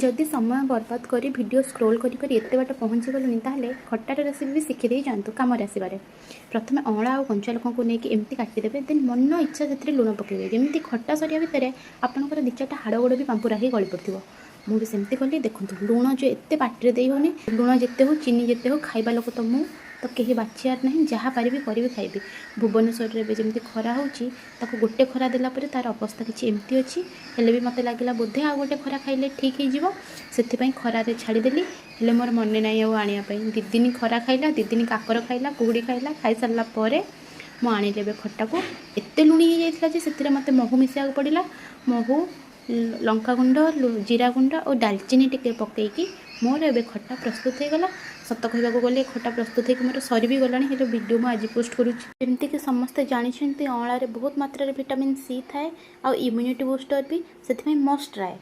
ଯଦି ସମୟ ବର୍ବାଦ କରି ଭିଡ଼ିଓ ସ୍କ୍ରୋଲ୍ କରି କରି ଏତେ ବାଟ ପହଞ୍ଚିଗଲୁଣି, ତାହେଲେ ଖଟାର ରେସିପି ବି ଶିଖିଦେଇ ଯାଆନ୍ତୁ କାମରେ ଆସିବାରେ। ପ୍ରଥମେ ଅଁଳା ଆଉ କଞ୍ଚା ଲଙ୍କାକୁ ନେଇକି ଏମିତି କାଟିଦେବେ। ଦେନ୍ ମନ ଇଚ୍ଛା ସେଥିରେ ଲୁଣ ପକାଇବେ, ଯେମିତି ଖଟା ସରିବା ଭିତରେ ଆପଣଙ୍କର ଦୁଇ ଚାରିଟା ହାଡ଼ ଗୋଡ଼ ବି ପାମ୍ପୁରା ହେଇ ଗଳି ପଡ଼ିଥିବ। ମୁଁ ବି ସେମିତି କଲି। ଦେଖନ୍ତୁ, ଲୁଣ ଯେଉଁ ଏତେ ପାଟିରେ ଦେଇ ହେଉନି। ଲୁଣ ଯେତେ ହଉ, ଚିନି ଯେତେ ହଉ, ଖାଇବା ଲୋକ ତ ମୁଁ, ତ କେହି ବାଛିବାର ନାହିଁ। ଯାହା ପାରିବି କରିବି, ଖାଇବି। ଭୁବନେଶ୍ୱରରେ ଏବେ ଯେମିତି ଖରା ହେଉଛି, ତାକୁ ଗୋଟେ ଖରା ଦେଲା ପରେ ତା'ର ଅବସ୍ଥା କିଛି ଏମିତି ଅଛି। ହେଲେ ବି ମୋତେ ଲାଗିଲା ବୋଧେ ଆଉ ଗୋଟେ ଖରା ଖାଇଲେ ଠିକ୍ ହେଇଯିବ, ସେଥିପାଇଁ ଖରାରେ ଛାଡ଼ିଦେଲି। ହେଲେ ମୋର ମନେ ନାହିଁ ଆଉ ଆଣିବା ପାଇଁ। 2 ଦିନ ଖରା ଖାଇଲା, 2 ଦିନ କାକର ଖାଇଲା, କୁହୁଡ଼ି ଖାଇଲା। ଖାଇସାରିଲା ପରେ ମୁଁ ଆଣିଲି ଏବେ ଖଟାକୁ। ଏତେ ଲୁଣି ହେଇଯାଇଥିଲା ଯେ ସେଥିରେ ମୋତେ ମହୁ ମିଶାଇବାକୁ ପଡ଼ିଲା। ମହୁ, ଲଙ୍କାଗୁଣ୍ଡ, ଜିରା ଗୁଣ୍ଡ ଓ ଡାଲଚିନି ଟିକେ ପକାଇକି ମୋର ଏବେ ଖଟା ପ୍ରସ୍ତୁତ ହେଇଗଲା। ସତ କହିବାକୁ ଗଲେ ଖଟା ପ୍ରସ୍ତୁତ ହେଇକି ମୋର ସରି ବି ଗଲାଣି, ହେଲେ ଭିଡ଼ିଓ ମୁଁ ଆଜି ପୋଷ୍ଟ କରୁଛି। ଯେମିତିକି ସମସ୍ତେ ଜାଣିଛନ୍ତି, ଅଁଳାରେ ବହୁତ ମାତ୍ରାରେ ଭିଟାମିନ୍ ସି ଥାଏ ଆଉ ଇମ୍ୟୁନିଟି ବୁଷ୍ଟର ବି। ସେଥିପାଇଁ ମଷ୍ଟ ଟ୍ରାଏ।